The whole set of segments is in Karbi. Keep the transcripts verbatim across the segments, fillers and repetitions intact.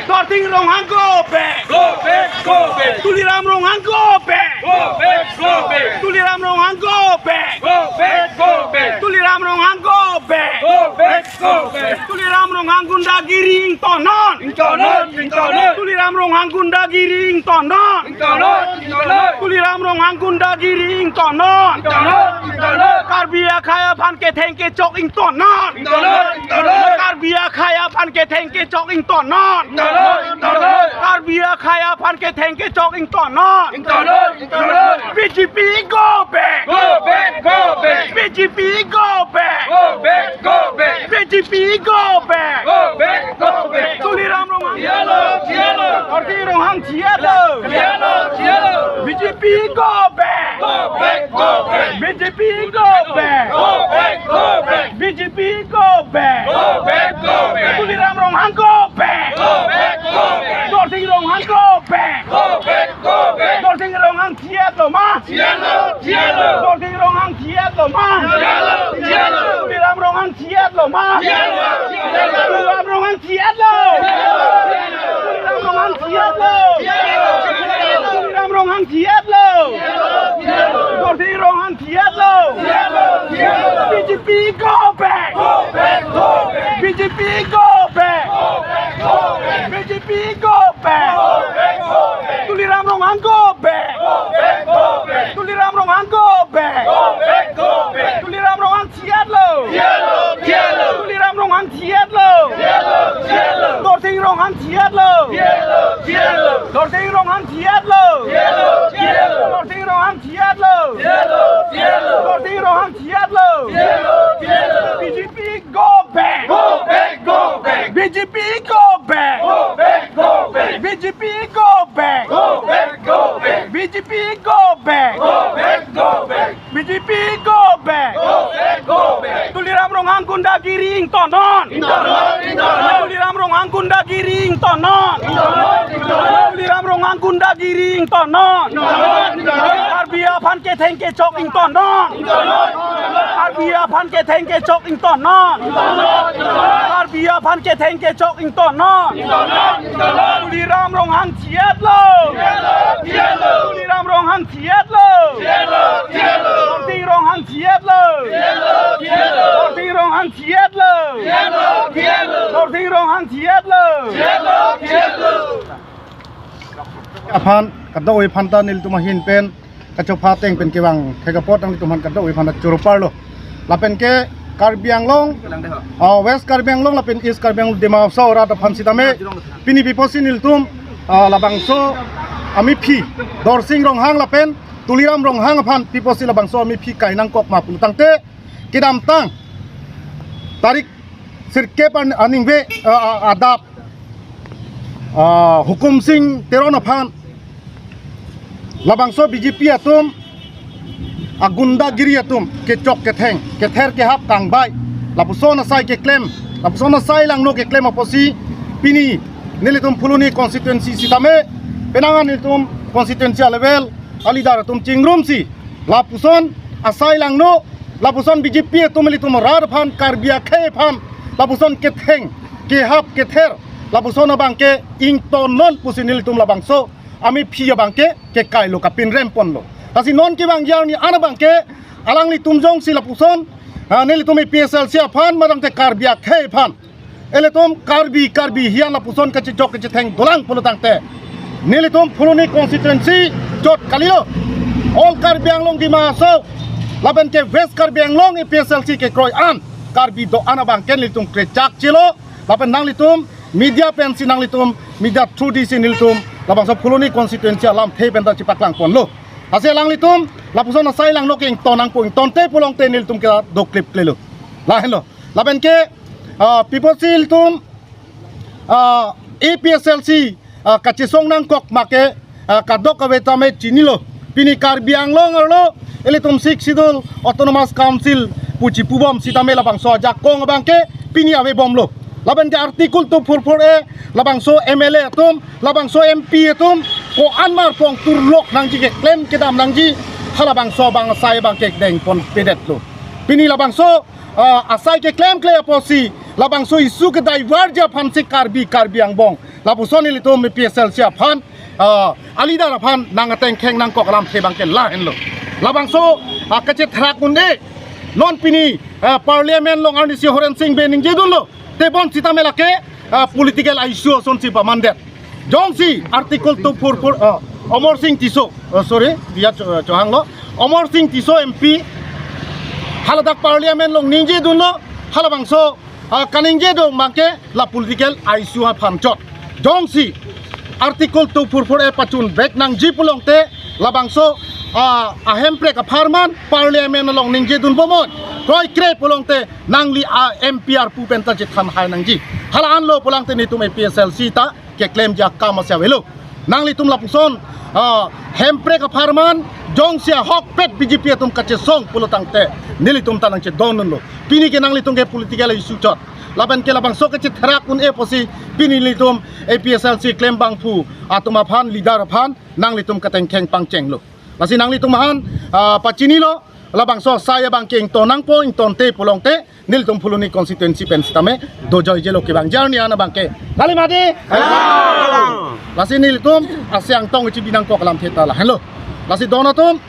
Dorsing Ronghang go back. Go back, go back. Tuliram Ronghang go back. Go back, go back. Tuliram Ronghang go back. Go back, go back. Tuliram Ronghang go back. Go back, go back. Tuliram Ronghang gundagiri ingtonnon. Ingtonnon, ingtonnon. Tuliram Ronghang gundagiri ingtonnon. Ingtonnon, ingtonnon. Tuliram Ronghang gundagiri ingtonnon. Ingtonnon, ingtonnon. Karbi akhei aphan ketheng kechok ingtonnon. Ingtonnon, ingtonnon. Karbi akhei aphan ketheng kechok ingtonnon. Ingtonnon, ingtonnon. Karbi akhei aphan ketheng kechok ingtonnon. Ingtonnon, ingtonnon. B J P go back. Go back, go back. B J P go back. Go back, go back. B J P go back. Go back, go back. Tuliram Ronghang. Jai Lal, jai Lal. Dorsing Ronghang jai Lal. Jai Lal, jai Lal. B J P go back. Go back, go back. B J P go back. Go back, go back. B J P go back. Go back, go back. Tuliram Ronghang go back. Go back, go back. Dorsing Ronghang go back. Go back, go back. Dorsing Ronghang jai Lal ma. Jai Lal, jai Lal. Dorsing Ronghang jai Lal ma. Jai Lal, jai Lal. Tuliram Ronghang jai Lal ma. Jai Lal, jai Lal. Tuliram Ronghang jai Lal. Jai Lal, jai Lal. Tuliram Ronghang jai Lal. Jai Lal, jai Lal. Tuliram Ronghang jai Lal. Jai Lal, jai Lal. Dorsing Ronghang jai Lal. Jai Lal, jai Lal. B J P go back. Go back, go back. B J P go back. Go back, go back. B J P go back. Go back, go back. Tuliram Ronghang go back. Go back, go back. Tuliram Ronghang go back. Go back, go back. Tuliram Ronghang jai Lal. Jai Lal, jai Lal. Tuliram Ronghang jai Lal. Jai Lal, jai Lal. Dorsing Ronghang jai Lal. Jai Lal, jai Lal. Dorsing Ronghang jai Lal. Jai Lal, jai Lal. Dorsing Ronghang jai Lal. Jai Lal, jai Lal. Dorsing Ronghang jai Lal. Jai Lal, jai Lal. B J P go back. Go back, go back. B J P go back. Go back, go back. B J P go back. Go back, go back. B J P go back. Go back, go back. B J P go back. Go back, go back. Tuliram Ronghang gundagiri ingtonnon. Ingtonnon, ingtonnon. Tuliram Ronghang gundagiri ingtonnon. Ingtonnon, ingtonnon. Tuliram Ronghang gundagiri ingtonnon. Ingtonnon, ingtonnon. Karbi aphan ketheng kechok ingtonnon. Ingtonnon, ingtonnon. Karbi aphan ketheng kechok ingtonnon. Ingtonnon, ingtonnon. Karbi aphan ketheng kechok ingtonnon. Ingtonnon, ingtonnon. Tuliram Ronghang jai Lal. Jai Lal, jai Lal. Tuliram Ronghang jai Lal. Jai Lal, jai Lal. Dorsing Ronghang jai Lal. Jai Lal, jai Lal. Dorsing Ronghang jai Lal. Jai Lal, jai Lal. Dorsing Ronghang jai Lal. Jai Lal, jai Lal. Aphan kadokave aphan ta nelitum ahin pen kachopha ateng pen kevang thek apot nanglitum aphan kadokave aphan ta choro parlo. Lapen ke Karbi Anglong, ah, West Karbi Anglong lapen East Karbi Anglong Dima Hasao arat aphan sitame pini pi apotsi nelitum, ah, labangso amephi Dorsing Ronghang lapen Tuliram Ronghang aphan pi apotsi labangso amephi kai nangkok ma pulo tangte kedamtang tarik sirkep an-, aningve, ah, ah, adap, ah, Hukum Sing Teron aphan labangso B J P atum agundagiri atum kechok ketheng, kether kehap kangbai, lapuson asai keklem, lapuson asai langno keklem apotsi pini nelitum Phuloni constituency sitame penang an nelitum constituency a-level a-leader atum chingrumsi lapuson asai langno, lapuson B J P atum ilitum rat aphan, Karbi akhei aphan lapuson ketheng kehap kether lapuson abangke ingtonnon pusi nelitum labangso amephi abangke kekailo, kapinrem ponlo. Lasi non kevangji arni an abangke alanglitum jongsi lapuson, ah, nelitum A P H L C aphan, mate Karbi akhei aphan, ilitum Karbi, Karbi hian lapuson kachechok kachetheng dolang pulo tangte nelitum Phuloni constituency chot kalilo. All Karbi Anglong Dima Hasao lapen ke West Karbi Anglong A P H L C kekroi an Karbi do-an abangke nelitum krechak chelo. Lapen nanglitum media pensi, nanglitum media through disi nelitum labangso Phuloni constituency alamthe pen ta chepaklang ponlo. Lasi alanglitum lapuson asai langno ke ington nangpo, ingtonte pulote nelitum ke doklip klelo. Lahenlo. Lapen ke, ah, pi apotsi ilitum, ah, A P H L C, ah, kachesong nangkok ma ke, ah, kadokave tame chinilo. Pini Karbi Anglong arlo ilitum Sixth Schedule Autonomous Council pu chipubom sitame labangso ajakong abangke pini avebomlo. Lapen ke Article two four four A, labangso M L A atum, labangso M P atum ko-an mar pongtur lok nangji, keklem kedam nangji, halabangso abang asai abangke dengpon pedetlo. Pini labangso, ah, asai keklemkle apotsi Labangso issue ke divert ji aphan si Karbi, Karbi Anglong, lapuson ilitum A P H L C aphan, ah, a-leader aphan nang atengkheng nangkok alamthe abangke lahenlo. Labangso, ah, kachethrak un-e, non pini, ah, Parliament along arnisi Horen Sing Bey ningjedunlo. Tebon sitame lake, ah, political issue asonsi pamandet. Jongsi Article two four four, ah, Amarsing Tisso, ah, sorry, dia cho-, chohanglo. Amarsing Tisso M P haladak Parliament along ningjedunlo, halabangso, ah, kaningje do abangke la political issue aphan chot. Jongsi Article two four four A pachun back nangji pulote, labangso, ah, ahemprek apharman Parliament along ningjedun bomnon. Kroikre pulote nangli a-M P arpu penta chethan hai nangji. Hala anlo pulote netum A P H L C ta keklemji akam asi avelo. Nanglitum lapuson, ah, hemprek apharman jongsi ahokpet B J P atum kachesong pulotangte nelitum ta nangchedondunlo. Pini ke nanglitum ke political issue chot. Lapen ke labangso kachethrak un-e pusi pini nelitum A P H L C klembangphu atum aphan, leader aphan nanglitum katengkheng pangchenglo. Lasi nanglitum aphan, ah, pachinilo, labangso asai abangke ington nangpo, ingtonte pulote nelitum Phuloni constituency pen sitame dojoijelo kevangji arni an abangke. Kali mati? Lasi nelitum asi angtong chibi nangkok alamthe ta lahenlo. Lasi don atum,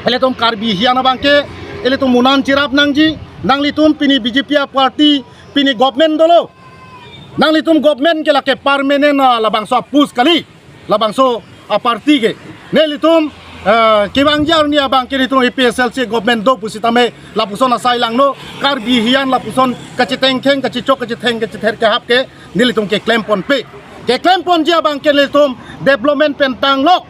ilitum Karbi hiyan abangke ilitum munan cherap nangji. Nanglitum pini B J P a-party pini government dolo. Nanglitum government ke lake permanent, ah, labangso a-post kali, labangso a-party ke. Nelitum, eh, kevangji arni abangke nelitum A P H L C government do pusitame lapuson asai langno, Karbi hiyan lapuson kachetengkheng, kachechok, kachetheng, kachether kehap ke nelitum keklemponpe. Keklemponji abangke nelitum development pen tanglok,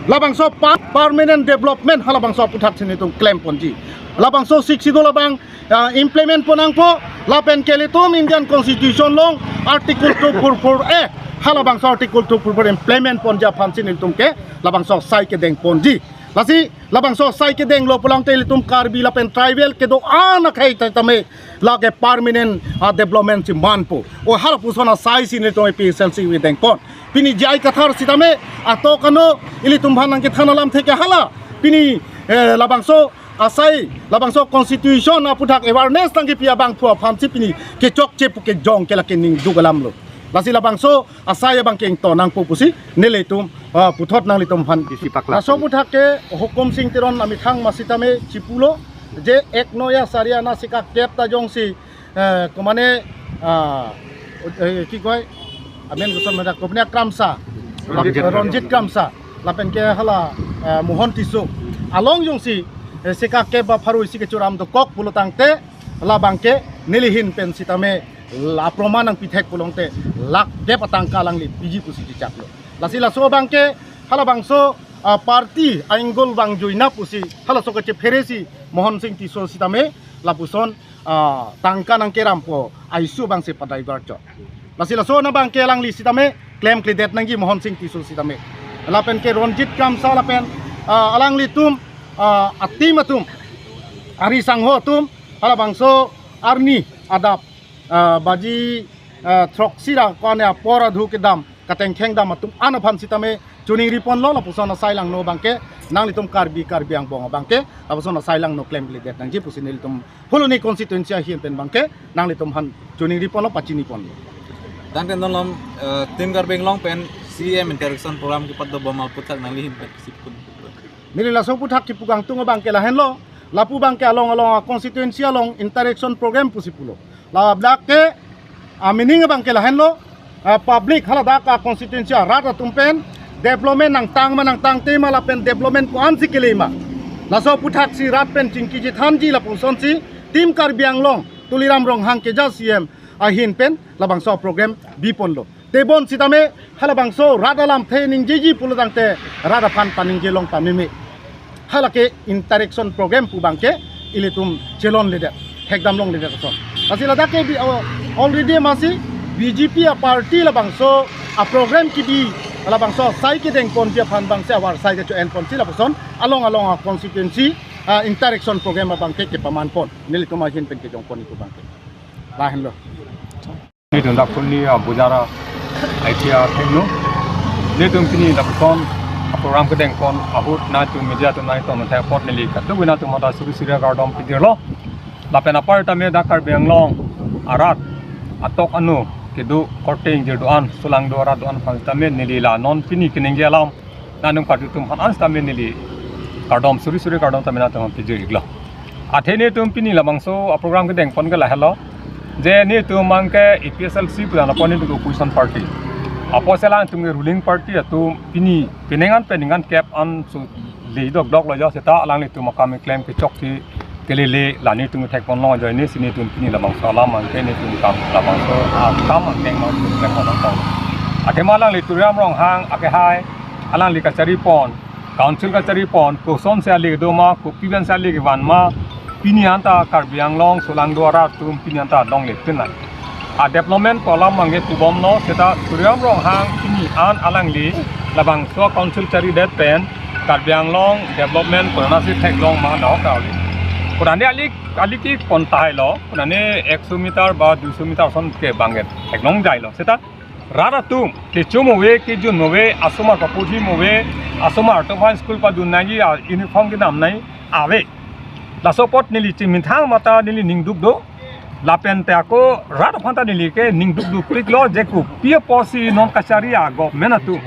labangso pa-, permanent development halabangso aputhak si nelitum klemponji. Labangso Sixth Schedule abang, ah, implement pon nangpo, lapen ke ilitum Indian Constitution along Article two four four A, halabangso Article two four four implement ponji aphan si nelitum ke labangso asai kedengponji. Lasi labangso asai kedenglo pulote ilitum Karbi lapen tribal kedo-an akhei ta tame lake permanent, ah, development si manpo. O halapuson asai si nelitum A P H L C kedengpon. Pini J I Kathar sitame ato kano ilitum aphan nangkethan alamthe ke hala. Pini, eh, labangso asai, labangso constitution aputhak awareness nangkepi abangphu aphan si pini kechokche pu kejong ke lake ningduk alamlo. Lasi labangso asai abangke ington nangpo pusi nelitum, ah, puthot nanglitum aphan. Isi pakla. Laso aputhak ke Hukum Sing Teron amethang masitame chipulo je ek noya sari ana sikak kep ta jongsi, eh, komane, ah, eh, ki koi, amen guson meda komane Kramsa, Ronjit. Ronjit Kramsa, lapen ke hala, eh, Mohon Tisso along jongsi, eh, sikak kep ba pharo isi kechoram dokok pulotangte labangke neli ahin pen sitame la proman nangpithek pulote lakh kep atangka alangli piji pusi chechaklo. Lasi laso abangke halabangso, ah, party ainggul vangjuina pusi halaso kachephere si Mohon Sing Tisso sitame lapuson, ah, tangka nangkerampo a-issue abangsi padai barcho. Lasi laso an abangke alangli sitame klemkledet nangji Mohon Sing Tisso sitame. Lapen ke Ronjit Kramsa lapen, ah, alanglitum, ah, a-team atum, ari sangho atum, halabangso arni adap, ah, baji, ah, throksi ra ko-an apor adhu kedam katengkheng dam atum an aphan sitame choningri ponlo, lapuson asai langno abangke nanglitum Karbi, Karbi Anglong abangke lapuson asai langno klemkledet nangji pusi nelitum Phuloni constituency ahin pen abangke nanglitum aphan choningri ponlo, pachini ponlo. Tangte non along, eh, Team Karbi Anglong pen C E M interaction program kepado bom aputhak nangli ahin pen sipun. Neli laso aputhak kepu kangtung abangke lahenlo, lapu abangke along along a-constituency along interaction program pusi pulo. Ladak ke a-meaning abangke lahenlo, ah, public haladak a-constituency arat atum pen development nangtang ma nangtangte ma lapen development ko-ansi kele ma, laso aputhak si rat pen chingki chethanji lapusonsi Team Karbi Anglong Tuliram Ronghang keja C E M ahin pen labangso program biponlo. Tebon sitame halabangso rat alamthe ningjeji pulotangte rat aphan paningje long pameme. Halake interaction program pu abangke ilitum chelongledet, thekdam longledet ason. Lasi ladak ke bi-, oh, already masi B J P a-party labangso a-program kebi, labangso asai kedengponji aphan abangsi avarsai kecho-enponsi lapuson along along a-constituency, ah, interaction program abangke kepamanpon. Nelitum ahin pen kejongpon ipu abangke. Lahenlo. Nelitum dak Phuloni, ah, Bujara I T I athengno. Nelitum pini lapuson a-program kedengpon ahut nangtum media atum nangtum thek apot neli kadokave nangtum mata suri suri kardom pidirlo. Lapen apar tame dak Karbi Anglong arat atok anu kedo korte ingjir do-an, solang do arat do-an aphan tame neli la non pini keningje alam nangdun party atum aphan an tame neli kardom suri suri kardom tame nangtum pijir iklo. Athe netum pini labangso a program kedeng pon ke lahelo. Je netum abangke A P H L C pulang apot netum ke opposition party. Apotsi alangtum ke ruling party atum pini penang an penang an kep an su le dok dok lo jo seta alanglitum akam keklem kechok si kelele la netum thek pon lo jo, ne si netum pini labangso alam abangke netum kam labangso akam angkeng ma netum klem pon lo. Athema alangli Tuliram Ronghang akehai alangli kachari pon, council kachari pon, kosonsi ale do ma, kopi pensi ale kevan ma, pini anta Karbi Anglong solang do arat atum pini anta longle pin lang. A development pu alam abangke pubom lo seta Tuliram Ronghang pini an alangli labangso council charidet pen Karbi Anglong development konatsi theklong ma dok kali. Konane ali ali kepon tahai lo, konane ekso meter ba duiso meter ason ke abangke theklong jai lo. Seta rat atum kecho mo ave, kejun mo ave, asomar papuji mo ave, asomar atum aphan school padun nangji, a uniform kedam nangji ave. Laso apot neli chimithang mata neli ning duk do. Lapen te ako rat aphan ta neli ke ning duk duk klik lo je kopi apotsi non kachari a government atum,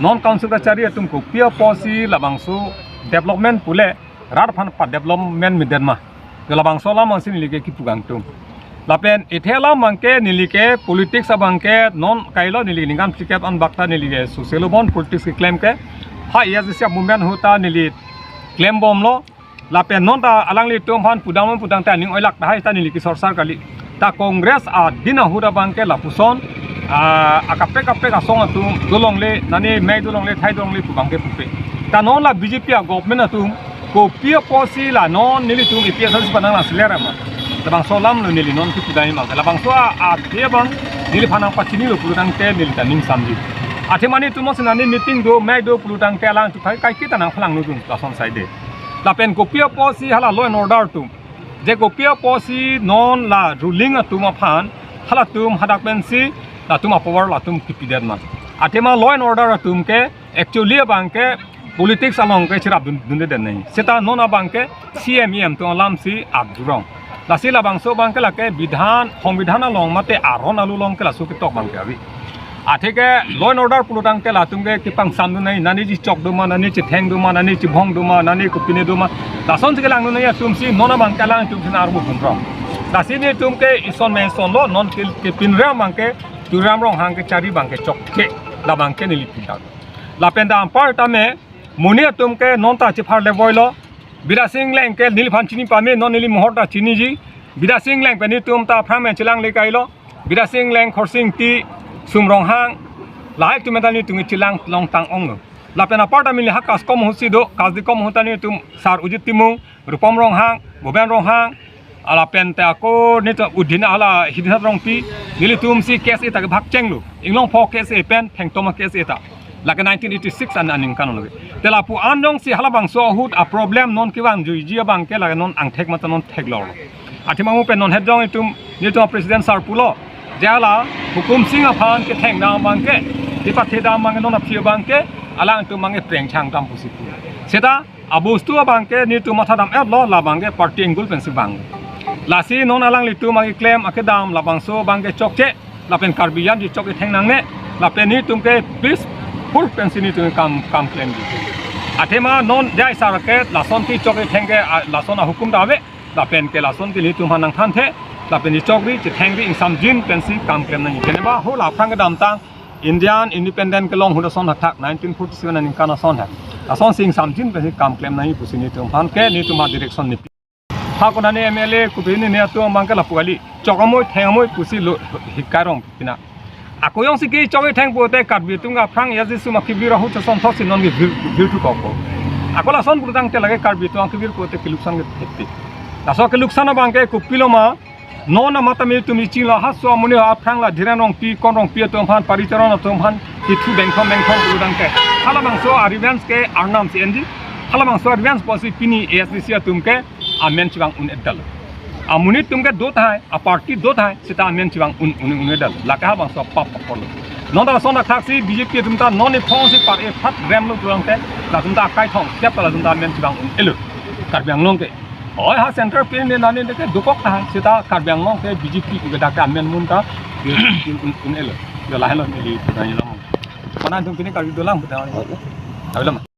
non council kachari atum kopi apotsi labangso development pule rat aphan pa development medet ma. Labangso alam ansi neli ke kipu kangtung. Lapen ithe alam abangke neli ke politics abangke non kailo neli ningkan phlikep an bak ta neli ke social bon politics keklem ke. Ha A S D C movement ahut ta neli klem bom lo. Lapen non ta alanglitum aphan pudam pudam ta aning oilak tahai ta neli ke sorsar kali. Ta Congress adin ahut abangke lapuson, ah, akaprek kaprek asong atum dolongle, nane mei dolongle, thai dolongle pu abangke pupe. Ta non la B J P a government atum kopi apotsi la non nelitum A P H L C pen nanglang seler ma. Labangso alam lo neli non kipu dai ma. Labangso a, a dia abang neliphan nangpachini lo pulo tangte neli ta ning samji. Athema netum mo senani meeting do, mei do pulo tangte alangtum kai kai kita nangphalang nudun lason saide. Lapen kopi apotsi hala law and order atum. Je kopi apotsi non la ruling atum aphan halatum hadak pensi latum a power latum kipidet ma. Athema law and order atum ke actually abangke politics along ke cherap dun dunde den nai. Seta non abangke C M E M atum alamsi ap jurong. Lasi labangso abangke lake bidhan, songbidhan along mate aron alu along ke laso ketok abangke ave. Atheke law and order pulo tangte latum ke kepangsam dun nai, nane chechok do ma, nane chetheng do ma, nane chebhong do ma, nane kopine do ma. Lasonsi kelang dun nai atumsi non abangke alangtumsi nang armu dun rong. Lasi netum ke ison me ison lo, non ke, kepinre abangke Tuliram Ronghang kachari abangke chokche, la abangke neli pindang. Lapen ta anpar tame, monit atum ke non ta chephar le voi lo. Bidya Sing Engleng ke neliphan chini pame, non neli mohor ta chiniji. Bidya Sing Engleng pen netum ta aphrang pen chelang le kai lo. Bidya Sing Engleng, Khorsing Ingti, Sum Ronghang, lahai atum ta netum chelang longtang ong lo. Lapen anpar ta neli ha KASCOM ahutsi do, KASDCOM ahut ta netum Sar Ujit Timung, Rupom Ronghang, Boben Ronghang, lapen te ako netum udin hala Hidinat Rongpi, nelitumsi K S A ta kebhak chenglo. Inglongpho K S A pen Thengtom K S A ta. Lake nineteen eighty-six an aningkan lo. Te lapu an jongsi halabangso ahut a problem non kevang juiji abangke lake non angthek mata non theklor lo. Athema mo pen non het jong itum, netum president sar pulo. Je hala Hukum Sing aphan ketheng dam abangke, kepathe dam abangke non aphi abangke, alangtum abangke prengchang dam pusi pu. Seta abostu abangke netum matha dam-et lo, la abangke party angle pensi vang. Lasi non alanglitum akeklem akedam labangso abangke chokche, lapen Karbi an chechok ketheng nangne, lapen netum ke peaceful pensi netum kam kam klemji. Athema non jai sar ke lason kechok ketheng ke, a, lason ahukum ta ave, lapen ke lason ke netum aphan nangthanthe, lapen chechokri chethengri ingsamjin pensi kam klem nangji. Keneba ho la aphrang kedamtang Indian independent kelong ahut ason thakthak nineteen forty-seven aningkan ason ha. Asonsi ingsamjin pensi kam klem nangji pusi netum aphan ke netum adirection nepi. Ha konane M L A kopi ne ne atum abangke lapu kali. Chok amoi theng amoi pusi lo hikai rong pina. Ako jongsi kechok ketheng pulote Karbi atum ke aphrang A S D C ma kevir ahut ason thotsi non kevir, virthu kok ko. Ako lason pulo tangte lake Karbi atum kevir pulote keluksan ke thekti. Laso keluksan abangke kopilo ma, non amat tame itum iching lo, ha so amonit aphrang la Dhiren Rongpi, Kon Rongpi atum aphan, Paricharan atum aphan, kithu bengthom bengthom pulo tangte. Halabangso a revenge ke Arnam si enji. Halabangso a revenge pusi pini A S D C atum ke amen chevang un-edetlo. Amonit atum ke do tahai, a party do tahai, seta amen chevang un un un-edetlo. Lake halabangso pap apor lo. Non ta lason thakthaksi B J P atum ta non iphongsi par-e phat remlo pulo tangte, latum ta akai thong, siap ta latum ta amen chevang un-elo. Karbi Anglong ke. Oi ha center pen ne nane de ke dokok tahai, seta Karbi Anglong ke B J P ke dak ke amen mun ta Yo, un, un, un, elo. Yo, lahelo, neli pudun alam. Mana dung pini kali dolang pudun. Alam.